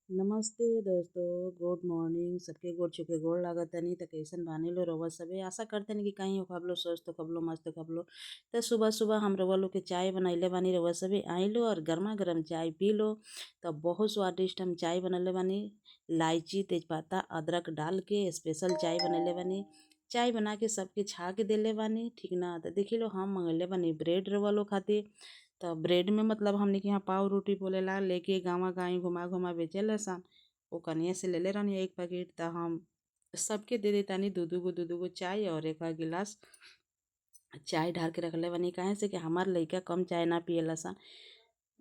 नमस्ते दोस्तों, good morning. सबके गोड़ छुके गोड़ लागतानी। त कइसन बानी लो रउआ सभे? आशा करतनी कि कहीं होखब लो, स्वस्थ होखब लो, मस्त होखब लो। त सुबह सुबह हम रउआ लोग के चाय बनैले बानी। रउआ सभे आई लो और गरमा गरम चाय पी लो। त बहुत स्वादिष्ट हम चाय बनैले बानी। इलायची, तेजपत्ता, अदरक डाल के स्पेशल चाय बनैले बानी। चाय बना के सबके छाक देले बानी, ठीक ना? त देखी लो, हम मंगैले बानी ब्रेड रउआ लोग खातिर। त ब्रेड में मतलब हमनी के यहाँ पाव रोटी बोलेला, लेके गाँवा गाँवी घुमा घुमा बेचेला सन। ओ कनिया से लेले रहनी एक पैकेट। त हम सबके दे देतानी दू दू गो, दू दू गो चाय और एक गिलास चाय ढार के रखले बानी। काहे से कि हमार लइका कम चाय ना पियला सन।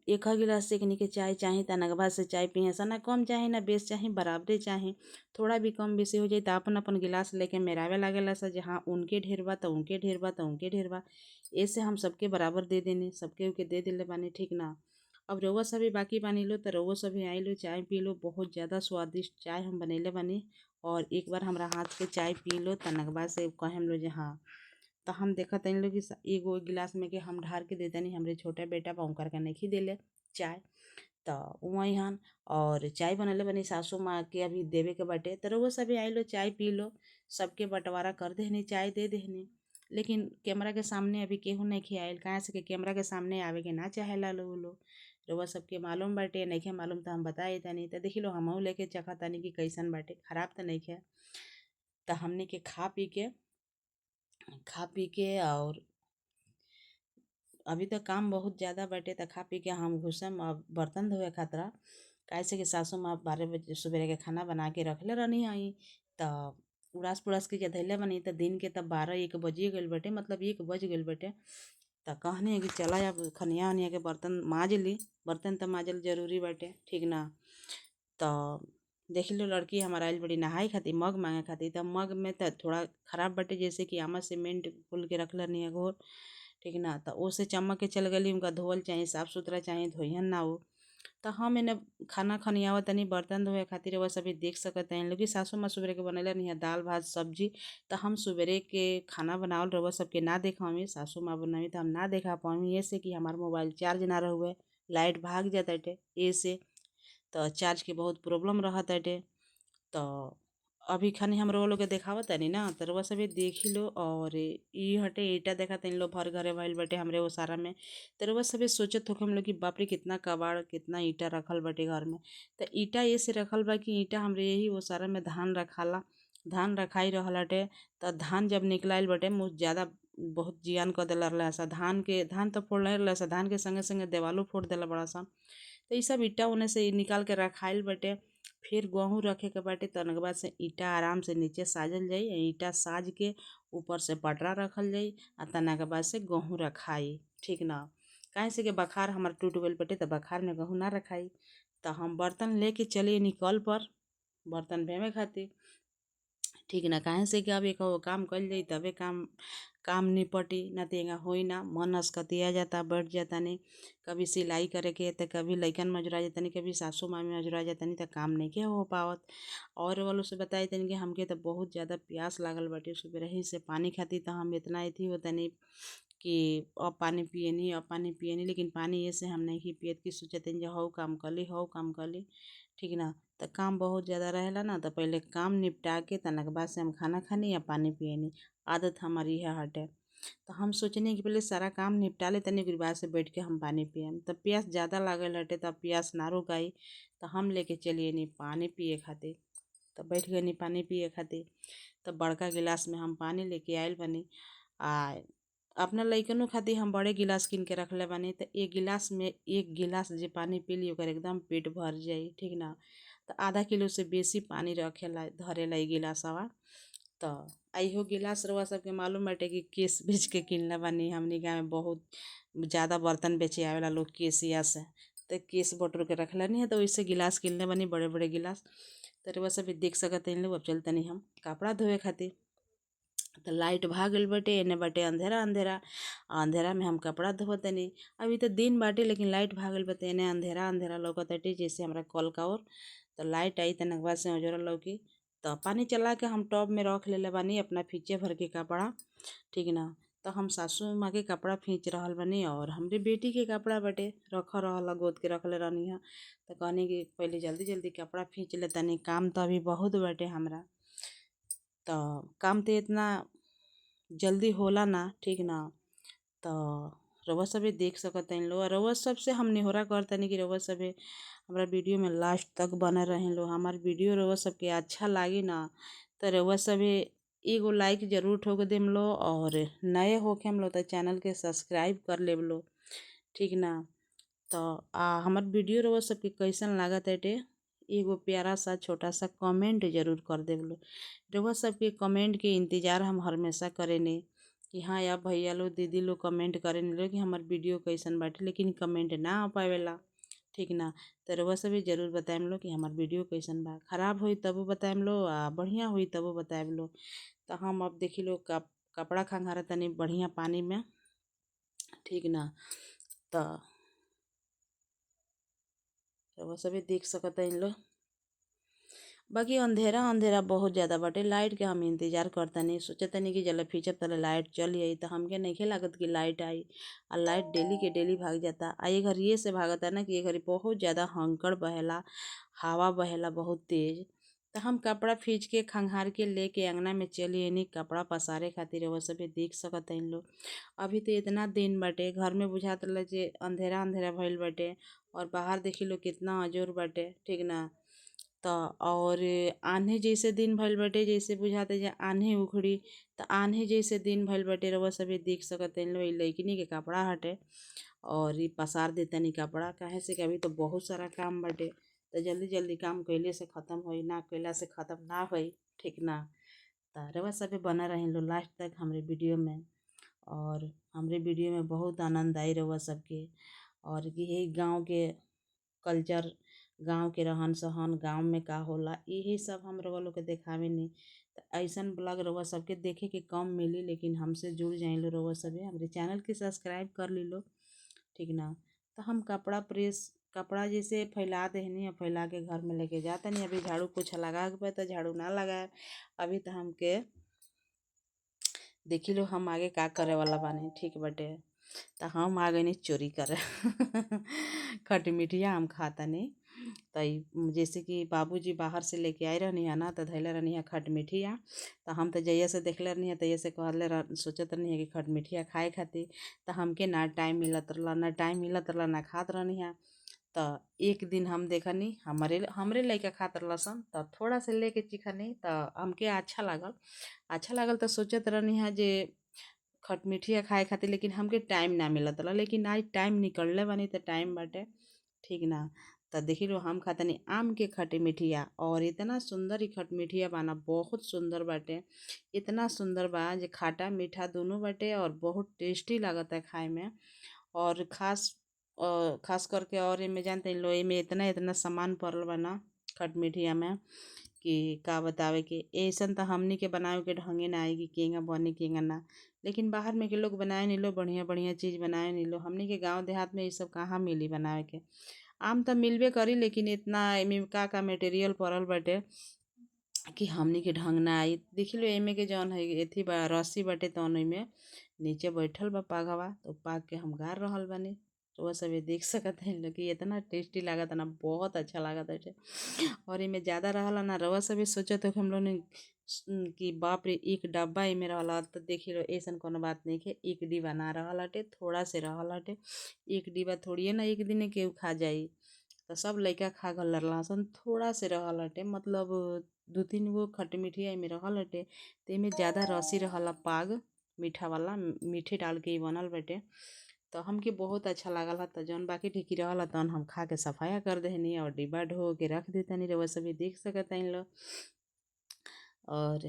एक गिलास से एकनी के चाय चाही त नगवा से चाय पिए सन। ना कम चाही, ना बेस चाही, बराबरे चाही। थोड़ा भी कम बेसी हो जाई त आपन आपन गिलास लेके मेरावे लागेला सन जे हाँ, उनके ढेर बा त उनके ढेर बा त उनके ढेर बा। ऐसे हम सबके बराबर दे देनी, सबके के दे देले बानी, ठीक ना? अब रउआ सभे बाकी बानी लो त रउआ सभे आई लो, चाय पी लो। बहुत ज़्यादा स्वादिष्ट चाय हम बनैले बानी और एक बार हमरा हाथ के चाय पी लो त नगवा से कहेम लो जे हाँ। त हम देखत तनी लो कि एगो गिलास में के हम ढार के देतानी। हमरे छोटा बेटा बा, उनकर के नइखी देले चाय। त उ अइहन और चाय बनैले बानी, सासू माँ के अभी देवे के बाटे। त रउआ सभे आई लो, चाय पी लो। सबके बंटवारा कर देहनी, चाय दे देहनी, लेकिन कैमरा के सामने अभी केहू नइखे आइल। काहे से कि कैमरा के सामने आवे के ना चाहेला लोग लोग। रउआ सबके मालूम बाटे, नइखे मालूम त हम बता देतानी। त देखी लो, हमहू लेके चखतानी कि कैसन बाटे, खराब त नइखे। त हमनी के खा पी के और अभी त काम बहुत ज़्यादा बाटे। त खा पी के हम घुसम अब बर्तन धोए खातिर। काहे से कि सासू माँ 12 बजे सुबेरे के खाना बना के रखले रहनी हई। त उड़ास पुड़ास के धैले बानी। त दिन के त 12-1 बजिए गइल बाटे, मतलब 1 बज गइल बाटे। त कहनी कि चला, अब खनिया वनिया के बर्तन माज ली। बर्तन त माजल जरूरी बाटे, ठीक ना? त देख लो, लड़की हमार आइल बड़ी नहाए खातिर, मग मांगे खातिर। त मग में त थोड़ा खराब बाटे, जैसे कि आमा सीमेंट घोल के रखले रहनी घोर, ठीक ना? त ओसे चमक के चल गई। उनका धोवल चाही, साफ सुथरा चाही, धोइहन ना उ। त हम एने खाना खनियावत तनी बर्तन धोए खातिर। रउआ सभी देख सकत हन कि सासू माँ सुबेरे के बनैले रहनी दाल, भात, सब्जी। त हम सुबेरे के खाना बनावल रउआ सबके ना देखावी। सासू माँ बनावी त हम ना देखा पावी, ऐसे कि हमार मोबाइल चार्ज ना रहुए, लाइट भाग जाताटे। ऐसे त चार्ज के बहुत प्रॉब्लम रहताटे। त अभी खानी हम रउआ लोग के देखावत तानी ना, त रउआ सभे देखी लो। और इ हटे ईटा, देखत तनी लो, भर घरे भइल बाटे हमरे ओसारा में। त रउआ सभे सोचत होखम लो कि बाप रे, कितना कबाड़, कितना ईटा रखल बाटे घर में। त ईटा ऐसे रखल बा कि ईटा हमरे यही ओसारा में धान रखाला, धान रखाई रहल हटे। त धान जब निकलाइल बाटे, बहुत ज़्यादा बहुत जियान कर देले रहले सा धान के। धान त फोड़ले रहले सा, धान के संगे संगे देवालो फोड़ देले बड़ा सन। त इ सब ईटा ओने से निकाल के रखाइल बाटे। फिर गेहूँ रखे के बाटे, तनक बाद से ईटा आराम से नीचे साजल जाई। ईटा साज के ऊपर से पटरा रखल जाई आ तना के बाद से गेहूँ रखाई, ठीक ना? काहे से कि बखार हमार टूट गइल बाटे, त बखार में गेहूँ ना रखाई। त हम बर्तन लेके चली कल पर बर्तन भेमे खातिर, ठीक ना? काहे से कि अब एक काम कइल जाई तबे काम काम निपटी, ना त एंगा होई ना। मन असकतिया जाता, बैठ जातानी। कभी सिलाई करे के त कभी लइकन में अजुरा जातानी, कभी सासू माँ में अजुरा जातानी, त काम नइखे हो पावत। और वालों से बताई तनी कि हमके त बहुत ज़्यादा प्यास लागल बाटे सुबेरही से पानी खातिर। त हम इतना अथी होतानी कि अब पानी पियनी, अब पानी पियनी, लेकिन पानी ऐसे हम नहीं पियत कि सोचतनी जे हऊ काम कली, हऊ काम कली, ठीक ना? त काम बहुत ज़्यादा रहेला ना, त पहिले काम निपटा के तनक बाद से हम खाना खानी या पानी पियनी। आदत हमार इहे हटे। त हम सोचनी कि पहले सारा काम निपटा ले तनी, ओकरी बाद से बैठ के हम पानी पियम। त प्यास ज़्यादा लागल हटे, त प्यास ना रोकाई। त हम लेके चली पानी पिए खातिर। त बैठ गईनी पानी पिए खातिर। त बड़का गिलास में हम पानी लेके आइल बानी। आ अपना लइकनो खातिर हम बड़े गिलास किन के रखले बानी। त एक गिलास में एक गिलास जे पानी पी ली, ओकर एकदम पेट भर जाई, ठीक ना? त आधा किलो से बेसी पानी रखेला, धरेला इ गिलासवा। त इहो गिलास रउआ सबके मालूम बाटे कि केस बेच के किनले बानी। हमनी के बहुत ज़्यादा बर्तन बेचे आवेला लोग केसिया से, त केस बटोर के रखले नहीं है, त वैसे गिलास किनले बानी, बड़े बड़े गिलास। त रउआ सब देख सकत हइन लोग। अब चल तनी हम कपड़ा धोए खातिर। त लाइट भाग गइल बाटे, एने बाटे अंधेरा अंधेरा। अंधेरा में हम कपड़ा धोवतनी। अभी त दिन बाटे, लेकिन लाइट भागल बा त एने अंधेरा अंधेरा लौकताटे, जैसे हमरा कल का ओर। त लाइट आई तनक बाद से अंजोरा लौकी। त पानी चला के हम टब में रख लेले बानी अपना फीचे भर के कपड़ा, ठीक ना? त तो हम सासू माँ के कपड़ा खींच रहल बानी और हमरे बेटी के कपड़ा बाटे रख रहल गोद के रखले रहनी ह। तो कहनी कि पहले जल्दी जल्दी कपड़ा खींच ले तनी, काम तो अभी बहुत बाटे हमरा। तो काम तो इतना जल्दी होला ना, ठीक ना। तो रउआ सभे देख सकतनी लो। और रउआ सबसे हम निहोरा करतनी कि रउआ सभे हमरा वीडियो में लास्ट तक बनल रहें लो। हमार वीडियो रउआ सबके अच्छा लागी ना तो रउआ सभे एगो लाइक जरूर ठोक देम लो और नए होखेम लो तो चैनल के सब्सक्राइब कर लेब लो, ठीक ना। तो हमार वीडियो रउआ सबके कैसन लागत बाटे एगो प्यारा सा छोटा सा कमेंट जरूर कर देब लो। रउआ सबके कमेंट के इंतज़ार हम हमेशा करेनी कि हाँ यार भैया लो दीदी लोग कमेंट करेनी लो कि हमार वीडियो कैसन बाटे, लेकिन कमेंट ना आ पावेला, ठीक ना। तो रउआ सभे जरूर बताएम लो कि हमार वीडियो कैसन बा। खराब होई तबो बताएम लो आ बढ़िया होई तबो बताएम लो। तो हम अब देखी लो कपड़ा खंघारा तनी बढ़िया पानी में, ठीक ना। तो रउआ सभे देख सकतनी लो। बाकी अंधेरा अंधेरा बहुत ज़्यादा बाटे, लाइट के हम इंतज़ार करतनी। सोचतनी कि जब फीचर तले लाइट चली आई तो हमके नइखे लागत कि लाइट आई। आ लाइट डेली के डेली भाग जाता। आ ये घड़ी से भागता ना कि ये घड़ी बहुत ज़्यादा हंकड़ बहेला, हवा बहेला बहुत तेज़। तो हम कपड़ा खींच के खंघार के लेके अंगना में चली आनी कपड़ा पसारे खातिर। रउआ सभे देख सकतनी लो। अभी तो इतना दिन बाटे, घर में बुझात रहल जे अंधेरा अंधेरा भइल बाटे और बाहर देखी लो कितना अजोर बाटे, ठीक ना। तो और आन्ही जैसे दिन भइल बाटे, जैसे बुझाते जे आन्ही उखड़ी, तो आन्ही जैसे दिन भइल बाटे। रउआ सभे देख सकतनी लो। ई लइकनी के कपड़ा हटे और ई पसार देतनी कपड़ा, काहे से कि अभी तो बहुत सारा काम बाटे। तो जल्दी जल्दी काम कइले से ख़त्म होई ना, कइला से ख़त्म ना होई, ठीक ना। तो रउआ सभे बना रहे लो लास्ट तक हमरे वीडियो में और हमरे वीडियो में बहुत आनंद आई रउआ सबके। और यही गाँव के कल्चर, गांव के रहन सहन, गांव में का होला, यही सब हम रउआ लोग के देखावेनी। तो ऐसन ब्लॉग रउआ सबके देखे के कम मिली, लेकिन हमसे जुड़ जाइलो रउआ सभे, हमरे चैनल के सब्सक्राइब कर लीलो, ठीक ना। तो हम कपड़ा प्रेस कपड़ा जैसे फैला देहनी, फैला के घर में लेके जातनी। अभी झाड़ू पोछा लगा के तो झाड़ू ना लगाए अभी तो हमके देखी लो हम आगे का करे वाला बानी, ठीक बटे। तो हम आ गई चोरी करे खटमिठिया हम खातनी। तो जैसे कि बाबूजी बाहर से लेके आए रहनी है ना, तो धैले रहनी है खटमिठिया। तो हम तो जहिया से देखले रहनी है तहिया से कहले सोचत रहनी है कि खटमिठिया खाए खातिर। तो हमके ना टाइम मिलत रहला, ना टाइम मिलत रहला, ना खात रहनी है। तो एक दिन हम देखनी हमारे हमरे लइका खात रहलसन, तो थोड़ा से लेके चिखनी तो हमके अच्छा लागल। अच्छा लागल तो सोचत रहनी है जे खटमिठिया खाए खातिर, लेकिन हमके टाइम ना मिलत रहला। लेकिन आज टाइम निकलले बानी तो टाइम बाटे, ठीक ना। तो देखी लो हम खातनी आम के खटमिठिया और इतना सुंदर ही खटमिठिया बाना, बहुत सुंदर बाटे, इतना सुंदर बा जे खट्टा मीठा दोनों बाटे और बहुत टेस्टी लागता है खाए में। और खास करके और एमे जानते लो एमे इतना इतना सामान पड़ल बा ना खटमिठिया में कि का बतावे के। ऐसन तो हमनी के बनावे के ढंगे ना आई कि केंगा बनी केंगा ना, लेकिन बाहर में के लोग बनाए नहीं लो, बढ़िया बढ़िया चीज़ बनाए नहीं लो। हमनी के गांव देहात में ये सब कहाँ मिली बनावे के। आम तो मिलबे करी, लेकिन इतना एमे का का मटेरियल पड़ल बाटे कि हमनी के ढंग ना आई। देखी लो एमे के जौन है एथी बा रस्सी बाटे तौन ओइमे नीचे बैठल बा पागवा, तो पाग के हम गार रहल बानी। तो सब देख सकत हैं लोग कि इतना टेस्टी लागत ना, बहुत अच्छा लागत है। और इमे ज़्यादा रहला ना, रउआ सब सोचत हो हम लोग ने कि बाप रे एक डब्बा एमे रहला। तो देखी लो ऐसन कोनो बात नहीं है, एक डिब्बा ना रहल हटे, थोड़ा से रहल हटे। एक डिब्बा थोड़िए ना एक दिन केहू खा जाई, तो सब लइका खा गल रहलन, थोड़ा से रहल हटे, मतलब 2-3 गो खटमिठिया एमे रहल हटे। तो एमे ज़्यादा रसी रहला पाग मीठा वाला, मीठे डाल के ही बनल बाटे। तो हमके बहुत अच्छा लागल है। तो जौन बाकी ढिकी रहल तौन हम खा के सफाया कर देहनी और डिब्बा ढो के रख देतनी। रउआ सभी देख सकतनी लो। और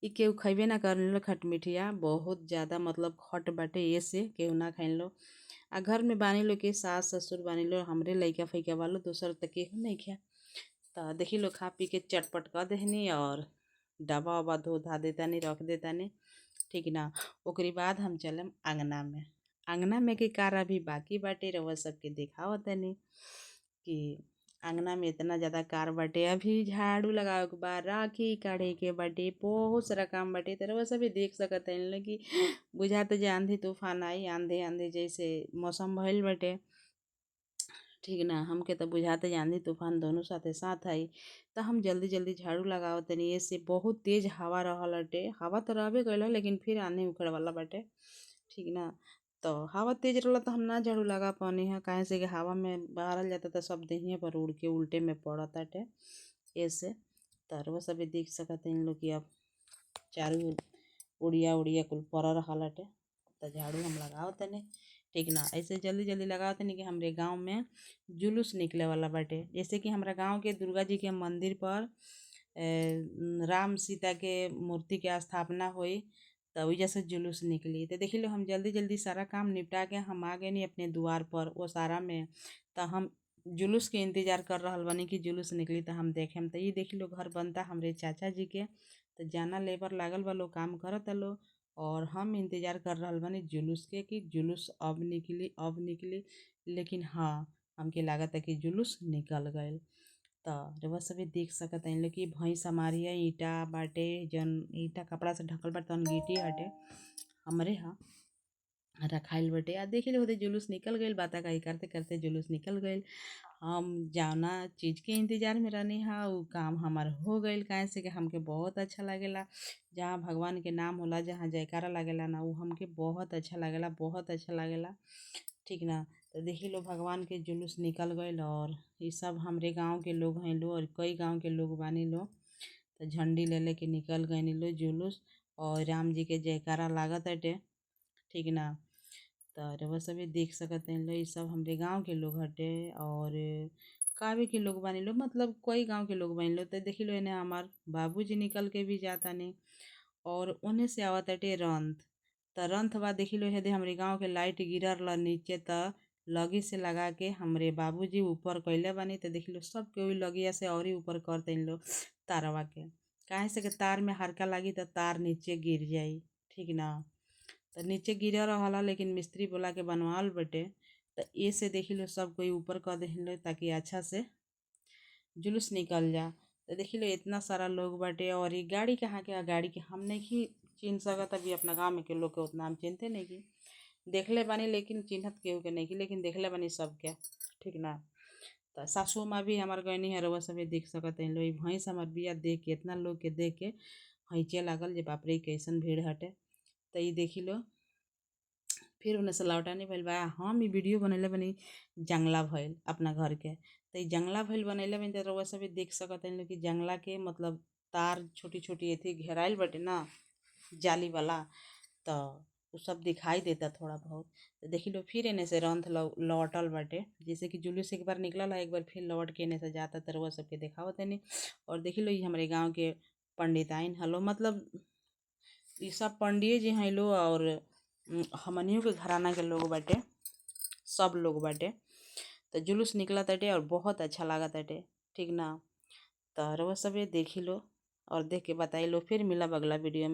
ई केहू खइबे ना कर लो खटमिठिया, बहुत ज़्यादा मतलब खट बाटे, ये से केहू ना खाइन लो। आ घर में बानी लो के सास ससुर बानी लो, हमरे लइका फइका वालो, दोसर तो केहू नहीं खा। तो देखी लो खा पी के चटपट कर देहनी और डब्बा उब्बा धो धा देतानी, रख देतानी, ठीक ना। ओकरी बाद हम चलम अंगना में। अंगना में के कार अभी बाकी बाटे, रउआ सबके देखावतनी कि आंगना में इतना ज़्यादा कार बाटे। अभी झाड़ू लगावे के बा, राखी काढ़े के बाटे, बहुत सारा काम बाटे। त रउआ सभे देख सकत हइन कि बुझाता जे आंधी तूफान आई, आंधी आंधी जैसे मौसम भइल बाटे। ठीक ना, हमके तो बुझाता जे आंधी तूफान दोनों साथे साथ आई। त हम जल्दी जल्दी झाड़ू लगावतनी। एसे बहुत तेज हवा रहल हटे। हवा तो रहबे कइल, लेकिन फिर आंधी उखड़े वाला बाटे। ठीक ना, तो हवा तेज रहला तो हम ना झाड़ू लगा पानी है, काहे से कि हवा में बहारल जाता तो सब देहिए पर उड़ के उल्टे में पड़ताटे। ऐसे त रउआ सभे देख सकत हइन लोग कि अब चारू उड़िया उड़िया कुल पर रहल हटे। त झाड़ू हम लगावतनी। ठीक ना, ऐसे जल्दी जल्दी लगावतनी कि हमरे गांव में जुलूस निकले वाला बाटे। जैसे कि हमरा गांव के दुर्गा जी के मंदिर पर राम सीता के मूर्ति के स्थापना होई त ओइजा से जुलूस निकली। तो देखी लो हम जल्दी जल्दी सारा काम निपटा के हम आ गइनी अपने द्वार पर ओसारा में। त हम जुलूस के इंतजार कर रहल बानी कि जुलूस निकली त हम देखेम। त ई देखी लो घर बनता हमरे चाचा जी के, त जाना लेबर लागल बा लोग, काम करता लोग और हम इंतजार कर रहल बानी जुलूस के कि जुलूस अब निकली, अब निकली। लेकिन हाँ, हमके लागत है कि जुलूस निकल गइल। त रउआ सभे देख सकत हइन कि भैंस हमारी है, ईटा बाटे, जौन ईटा कपड़ा से ढकल बाटे तौन गिटी हटे, हमरे ह रखाइल बाटे। आ देखी लो होदे जुलूस निकल गइल। बाता काही करते करते जुलूस निकल गइल। हम जावना चीज़ के इंतजार में रहनी हा उ काम हमार हो गइल। काहे से कि हमके बहुत अच्छा लागेला जहाँ भगवान के नाम होला, जहाँ जयकारा लागेला ना, उ हमके बहुत अच्छा लागेला, बहुत अच्छा लागेला। ठीक ना, तो देखी लो भगवान के जुलूस निकल गइल और ये सब हमरे गांव के लोग हैं लो और कई गांव के लोग बानी लो। तो झंडी ले लेके निकल गइनी लो जुलूस और राम जी के जयकारा लागत हटे। ठीक ना, त रउआ सभे देख सकत हइन लो ई सब हमरे गांव के लोग हटे और कावे के लोग बानी लो, मतलब कई गांव के लोग बानी लो। त देखी लो एने हमार बाबूजी निकल के भी जातानी और ओने से आवत हटे रंथ। त रंथ बा देखी लो हेदे हमरे गांव के लाइट गिरल रह नीचे, त लगी से लगा के हमरे बाबूजी ऊपर कइले बानी। त देखी लो सब केहू लगिया से औरी ऊपर कर तइन लो तारवा के, काहे से कि तार में हरका लागी त तार नीचे गिर जाई। ठीक ना, त नीचे गिरल रहला लेकिन मिस्त्री बोला के बनवावल बाटे। त एसे देखी लो सब कोई ऊपर कर देहिन लो ताकि अच्छा से जुलूस निकल जा। त देखी लो इतना सारा लोग बाटे और ई गाड़ी कहाँ के, गाड़ी के हम नहीं चिन्ह सकत अभी अपना गांव में के लोग के उतना हम चिन्हते नहीं की, देखले बानी लेकिन चिन्हत केहू के नहीं की, लेकिन देखले बानी सबके। ठीक ना, त सासू माँ भी हमार गइनी है, रउआ सभे देख सकत हइन लो। ई भैंस हमार बिया देख के इतना लोग के देख के हइचे लागल जे बाप रे कैसन भीड़ हटे। त ई देखी लो फिर ओने से लौटानी भइल बा। हम ई वीडियो बनैले बानी जंगला भइल अपना घर के, त ई जंगला भइल बनैले बानी। त रउआ सभे देख सकत हइन कि जंगला के मतलब तार छोटी छोटी एथी घेराइल बाटे ना, जाली वाला, त उ सब दिखाई देता थोड़ा बहुत। तो देखी लो फिर एने से रंथ लौटल बाटे, जैसे कि जुलूस एक बार निकलल है, एक बार फिर लौट के एने से जाता। त रउआ सबके देखावत तनी। और देखी लो ई हमरे गांव के पंडिताइन हलो, मतलब ई सब पंडिये जी हैं लो और हमनियों के घराना के लोग बाटे, सब लोग बाटे। तो जुलूस निकलत बाटे और बहुत अच्छा लागत बाटे। ठीक ना, त रउआ सभे देखी लो और देख के बताई लो। फिर मिलब अगला वीडियो में।